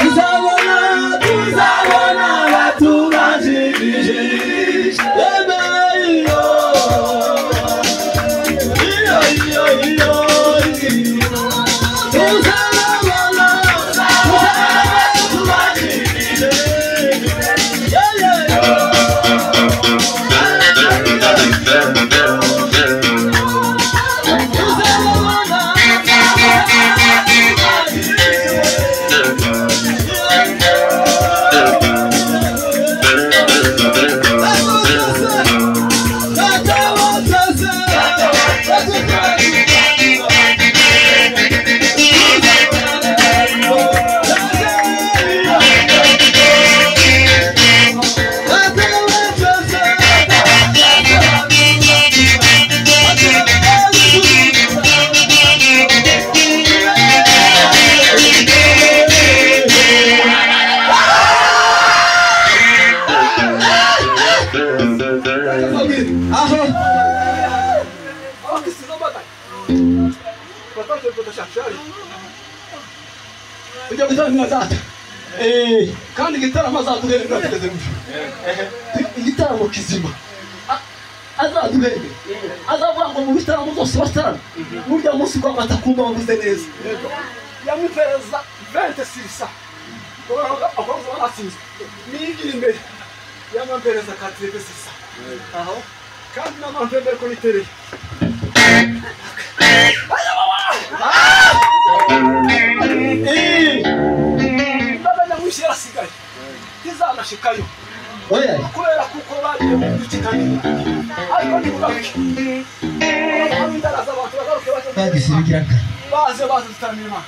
Uzabona Tujya gutaramira data. Kandi igitaramo azaduhembera tugeze mu ijuru. Igitaramo kizima azaduhembera, azavuga ngo mu bitaramo byose batarama burya munsi kwa Matakumba wavuze neza. Yamwipereza 26 akoze baratsinzwe niyigira imbere yamwampereza 86 aho kandi n'amamvembere ko nitereye. Imbaga nyamwinshi yarasigaye ntizanashikayo kubera kuko bagiye mu gice kanini, ariko ntibugaruke ab'indaraza abantu bagaruke baze baze dutaramira Imana.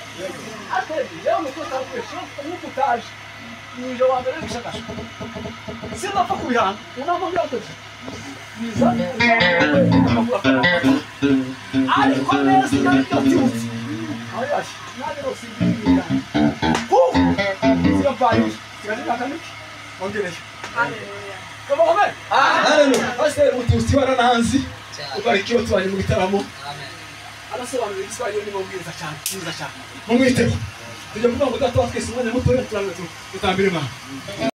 Ariko yewe umutwe utakoresha umwuka utaje nije wa mbere w'ibishakasha sinapfa kubihana unamubwira uti biza ariko neza iyo byotibutse aho yaje nanjye rwose ibintu kuko siyo sigaje imyaka mike ongereyo. Haleluya. Haleluya. Pasiteri Mututsi warananzi ubarikiwe tubanye mu gitaramo. Arasobanura igiswahili ni mubwiriza cyane, mwiza cyane. Mumwiteho. Tujya kuvuga ngo data wa twese umwanya mutoya turamwe tutambire Imana.